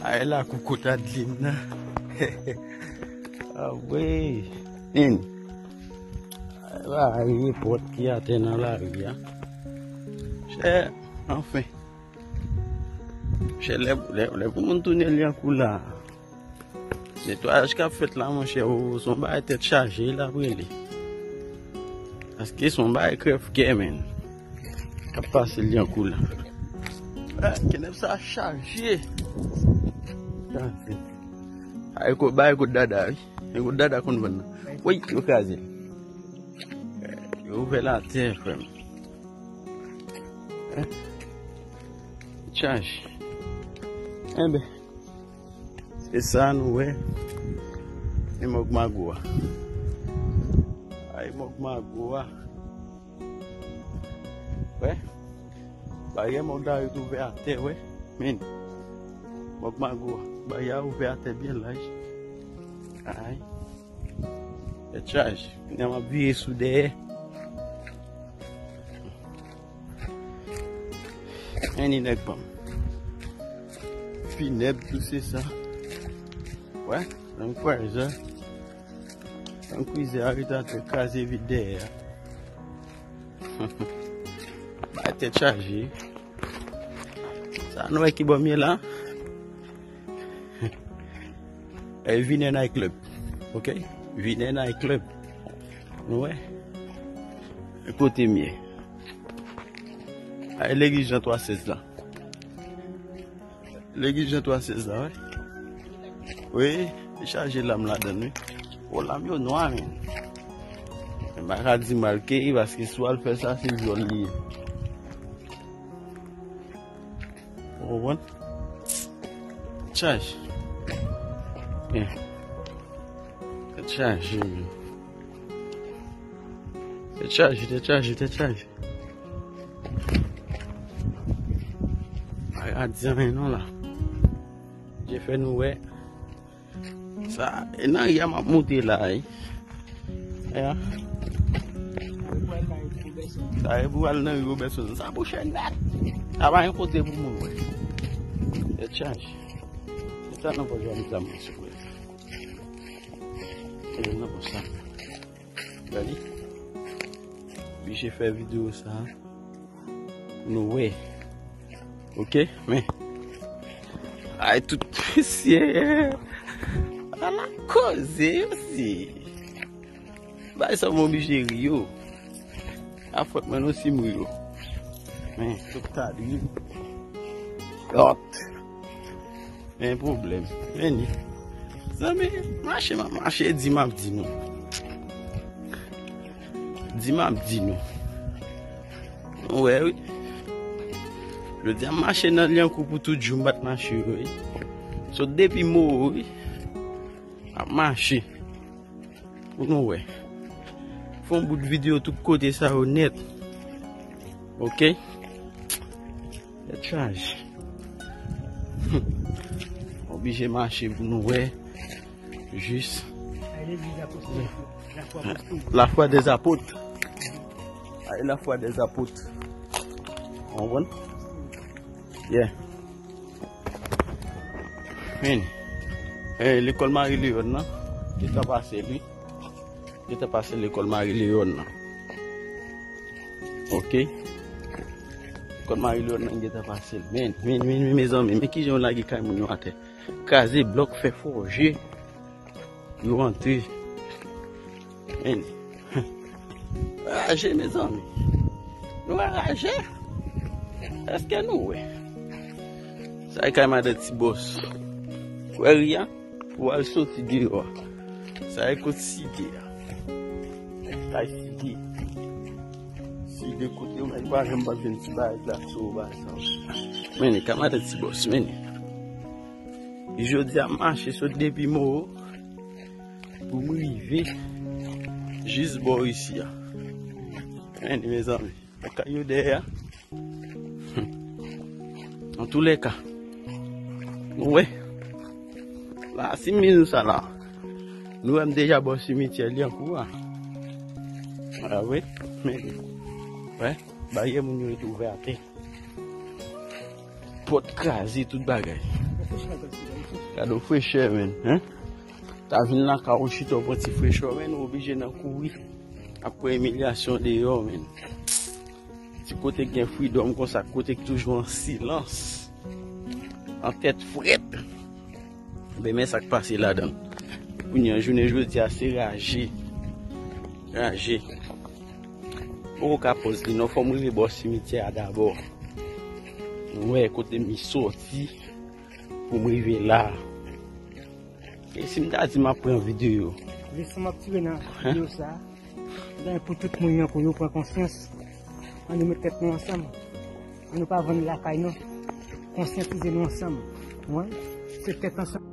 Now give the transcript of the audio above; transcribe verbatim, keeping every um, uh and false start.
Ay lakou kot Adeline nan. Awe. Min. Ay ba ay nenpòt ki atè nan lari a. Chè, anfen. Chè, lè, lè, lè pou moun tounen Lyankou la. Netwayaj k ap fèt la, monchè, o, se yon bagay tèt chaje l ap rele. Paske se yon bagay krèvkè, menn. K ap pase Lyankou la. Eh, kenèp sa chaje. Chaje. Ay, ko, bay kot dada, wi. E kot dada konn vann nan. Woy, yo kraze l. Eh, yo ouvè l atè, frè m. Eh. Chaje. Enben. Se sa nou wè. E mòg mago a. Ay, mòg mago a. Wè. Baryè mòg la yo t ouvè atè, wè. Men. Mòg mago a. Baryè a ouvè atè byen laj. Ay. Tèt chaje. Kounye a m ap vire sou dèyè. Anni nèg pa m. Finèb tou se sa. Wè, nan kwè sa. Nan kwizè a ret atè kraze vit dèyè a. Bay tèt chaje. Sa nou wè ki bò m ye la? E Vine Night Club. Ok? Vine Night Club. Nou wè? E kote m ye. Ay legliz Jan twa sèz la. Legliz Jan twa sèz la, wi. Wi, li chaje lam ladann, wi. O, lam yo nwa, men. Men m pa ka di m al keyi, paske si w al fè sa, se vyòl li ye. Ou konprann? Chaje. Byen. Tèt chaje, men. Tèt chaje, tèt chaje, tèt chaje. Pa ka di anyen non la. Dye fè nou wè. Sa, e nan ri a m ap monte la, wi. Ya. Sa e pou al nan ri Robertson. Sa bouche nèt. Sa pa gen kote pou moun wè. Tèt chaje. Se sa nan pòch la m sa mwen sou wè. E nan pòch sa. Gade. Oblije fè videyo sa. Pou nou wè. Ok, men. Ay, tout mesye. Ala koze, yo si. Bay sa m oblije ri yo. A fòt mwen nou si m ri yo. Men, tout ta di. Lòt. Men pwoblèm. Men ni. Zanmi, mache m ap mache, di m ap di nou. Di m ap di nou. Nou wè, wi. Jodi a m mache nan Lyankou pou tout jou m pa t mache yo, wi. Sot depi Moro, wi. M ap mache. Pou nou wè. Fè yon bout videyo tout kote sa yo nèt. Ok? Tèt chaje. Oblije mache pou nou wè. Jis. Lafwa dèzapot. Ay, lafwa dèzapot. Ou konprann? Yeah. Men. Eh, lekòl Mari Leyòn nan. Gentan pase li. Gentan pase lekòl Mari Leyòn nan. Ok. Lekòl Mari Leyòn nan gentan pase l. Men, men, men, men, mezanmi, men kijan yo lage kay moun yo atè. Kraze blòk, fè fòje. Yo antre. Men. Raje, mezanmi. Nou wè raje? Èske nou wè? Sa e kay madan Ti Bòs. Wè ri a? Ou al soti deyò a. Sa e kot Side a. Kay Side. Side kote ou menm pa janm pa jwenn ti bagay glas ou bagay sa. Men, kay madan Ti Bòs, men. Jodi a m mache sot depi Moro pou m rive jis bò isi a. Men, mezanmi, kay yo dèyè a. Antoulèka, nou wè. La, si m vin sa la, nou wè m deja bò simityè Lyankou a. A wi, men, wè, baryè moun yo ret ouvè atè. Pòt kraze, tout bagay. Gade yon frechè, menn, hein? Ta vin lakay ou chita w pran ti frechè, menn, ou oblije nan kouri. Ap pran imilyasyon deyò, menn. Ti kote k gen freedom konsa, kote k toujou an silans, an tèt frèt. Ben, men sa k pase ladan l. Kounye a, jounen jodi a, se raje. Raje. Poko ka pòz li non, fò m rive bò simityè a dabò. Wè kote m sòti pou m rive la. E si m ta di m ap pran videyo? Leson m ap tire nan videyo sa a, ben, pou tout moun yo, pou yo pran konsyans, ann nou met tèt nou ansanm. Ann nou pa vann lakay nou. Konsyantize nou ansanm. Wi. Se tèt ansanm.